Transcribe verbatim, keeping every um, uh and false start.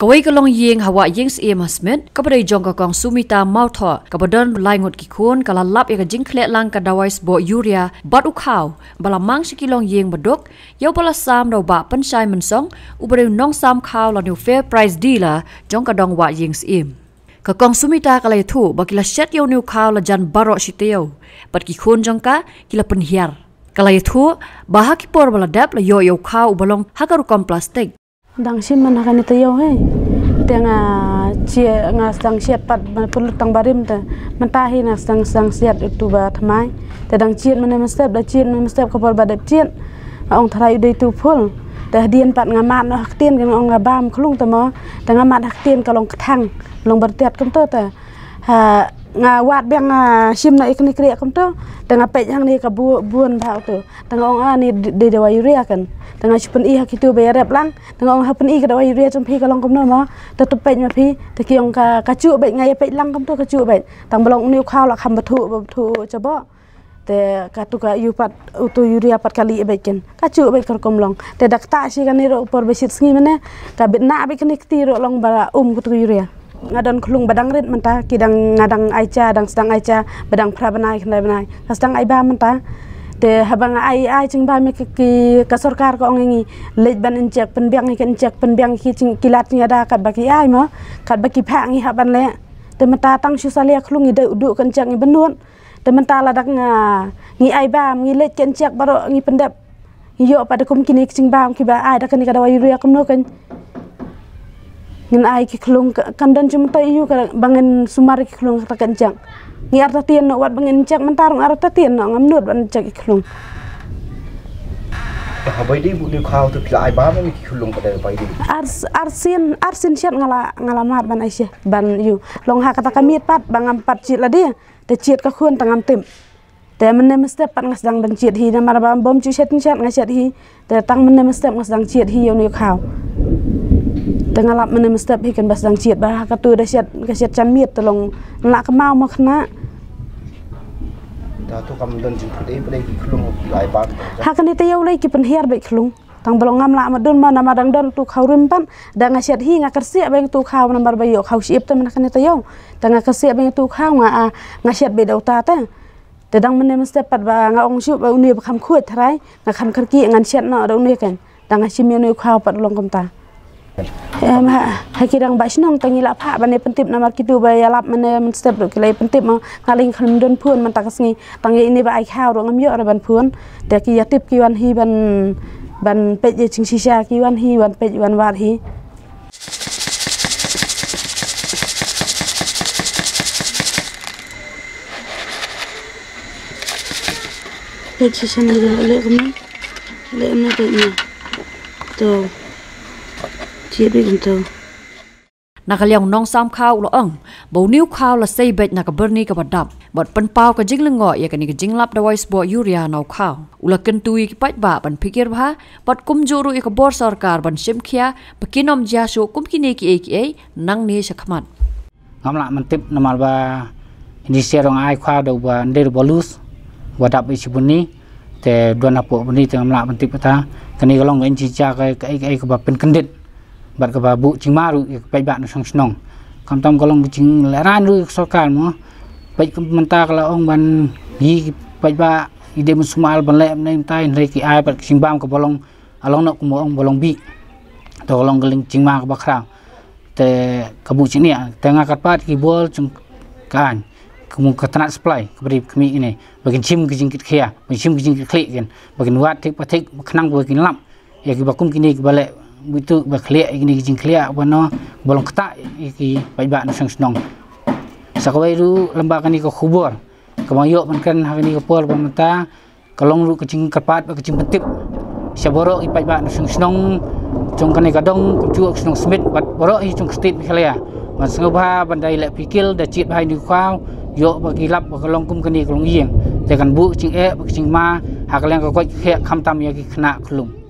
Kawei ka longïing ha Wah Ïing Syiem ha Smit, kaba dei jong ka Kong Sumita Mawthoh, kaba don lai ngut ki khun, ka la lap ïa ka jingkhleh lang ka dawai sboh urea bad u khaw ba la mang sha ki longïing baduk, ïa uba la sam da u Bah Pynshai Mynsong, uba dei u nongsam khaw lane u fair price dealer jong ka dong Wah Ïing Syiem. Ka Kong Sumita ka la ïathuh ba ki la shet ïa une u khaw la jan baroh shi taïew, bad ki khun jong ka ki la pynhiar. Ka la ïathuh ba ha ki por ba la dep la ïoh ïa u khaw uba long ha ka rukom plastik. Dang shim man ha kane taïew hi. Te nga, ah, shia, nga sdang shet pat ba pynlut tang barim te. Mynta hi nga sdang, sdang shet utu ba thymmai. Te dang jied mynne mynstep, da jied mynne mynstep ka por ba dep jied. Nga ong tharai u dei tu phul. Te hadien pat nga mad noh ha ktien, nga ong nga bam khlung te mo. Te nga mad ha ktien ka long kthang, long byrtiat kumto te. Ha, nga wad biang, nga shim noh ïa kane kriah kumto. Te nga peit hangne ka bu-, bun bha uto. Te nga ong, ah, ni dei, dei dawai urea kan. Te nga shu pyni ha kitu ba ïarep lang. Te nga ong, ha pyni ka dawai urea jong phi ka long kumno mo. Te to peit ma phi. Te ki ong ka, ka juh beit, nga ïa peit lang kumto ka juh beit. Tang ba long une u khaw la kham bthuh, bthuh shaboh. Te katu ka ïu pat, utu urea pat ka lieh beit ken. Ka juh beit ka rukom long. Te da ktah shi kane ruh por ba shit sngi mynne. Ka bit na beit kane kti ruh long ba um katu urea. Nga don khlung ba dang rit mynta, ki dang, nga dang ai ja, dang sdang ai ja, ba dang phra bnai, khyndai bnai. Nga sdang ai bam mynta. Te haba nga ai, ai jingbam ïa ki, ki, ka sorkar ka ong ïa ngi, leit ban injek, pynbiang ïa ki injek, pynbiang ïa ki jing, ki lad jingïada katba ki ai mo, katba ki phah ngi hap ban leh. Te mynta tang shu salia khlung ngi dei u duh ka injek ngi bynnud. Te mynta la dak nga, ngi ai bam, ngi leit ka injek baroh ngi pyndep. Ngi ïoh pat da kum kine ki jingbam kiba ai da kane ka dawai urea kumno kan. Ngin ai ki khlung ka, kan don jingmyntoi ïa u ka ba ngin sumar ki khlung kata ka injek. Ngi artatien noh wat ba ngin injek mynta ruh artatien noh ngam nud ban injek ki khlung. Te haba ïadei bad une u khaw te phi la ai bam ne ki khlung pat da haba ïadei? Ar, arsien, arsien shet nga la, nga la mad ban ai shet ban ïa u. Long ha kata ka miet pat ba ngam pat jied lade. Te jied ka khun te ngam tip. Te mynne mynstep pat nga sdang ban jied hi namar ba bym ju shet shet nga shet hi. Te tang mynne mynstep nga sdang jied hi ïa une u khaw. Te nga lap mynne mynstep hi kan ba sdang jied ba ha katu da shet, ka shet jan miet te long lah ka maw ma khynnah. Te to kam don jingpyndep pynleit ki khlung lai bam. Ha kane taïew lei ki pynhiar beit khlung. Tang ba long ngam lah mad dun ma namar dang don tu khaw rim pat. Da nga shet hi nga kyrsieh beit tu khaw namar ba ïoh khaw shyiap te mynne kane taïew. Te nga kyrsieh beit tu khaw nga, ah, nga shet beit da uta te. Te dang mynne mynstep pat ba nga ong shuh ba une ba kham khuid tharai, nga kham kyrkieh ngan shet noh da une kan. Dang nga shim ïa une u khaw pat long kumta. Em, ha, ha ki rangbah shnong te ngi la phah ban ïa pyntip namar kitu ba ïalap mynne mynstep ruh ki la ïa pyntip mo, nga lei kham don phone mynta ka sngi. Tang ïa ine ba ai khaw ruh ngam ïoh re ban phone. Te ki ïa tip ki wan hi ban, ban peit ïa jingshisha ki wan hi, wan peit wan wad hi. Peit shisha ne, leh kumne. Leh kumne, peit ne. To. Jied beit kumto. Na ka liang u nongsam khaw u la ong ba une u khaw la sei beit na ka byrni kaba dap bad pynpaw ka jinglyngngoh ïa kane ka jinglap dawai sboh urea na u khaw. U la kyntu ïa ki paidbah ban phikir bha bad kumjuh ruh ïa ka bor sorkar ban shim khia ba kin ym jia shuh kum kine kiei kiei nangne shakhmat. Ngam lah ban tip namar ba ine sha rong ai khaw da uba nder uba lus uba dap beit shi byrni. Te don hapoh byrni te ngam lah ban tip kata. Kane ka long ka jingshah ka, kaei kaei kaba pynkyndit bad kaba buh jingma ruh ïa ki paidbah na shong shnong. Khamtam ka long ka jinglehrain ruh ïa ka sorkar mo. Peit ka mynta ka la ong ban ïa ki paidbah ïa dei ban sumar ban leh mynta hynrei ki ai pat ka jingbam kaba long, ah, long noh kumba ong ba long bih. To ka long ka jingma kaba khraw. Te ka buh jingeh te nga kyrpad ki bor jong ka aiñ, ka mut ka tnat supply kaba dei khmih ine ba kin shim ka jingkitkhia, ba kin shim ka jingkitkhlieh kin, ba kin wad thik pa thik ba khnang ba kin lap ïa kiba kum kine kiba leh buit tu ba khlieh ïa kine ki jingkhlieh ba no ba long ktah ïa ki paidbah na shong shnong. Sa kawei ruh lyngba kane ka khubor kaba nga ïoh ban kren ha kane ka por ba mynta, ka long ruh ka jingkyrpad bad ka jingpyntip sha baroh ki paidbah na shong shnong jong kane ka dong kumjuh ka shnong Smit bad baroh hi jong ka state Meghalaya. Ban sngewbha ban da ïaleh phikir da jied bha ïa une u khaw, ïoh ba ki lap ba ka long kum kane ka longïing. Te kan buh jingeh bad ka jingma ha ka liang ka koit ka khiah khamtam ïa ki khynnah khyllung.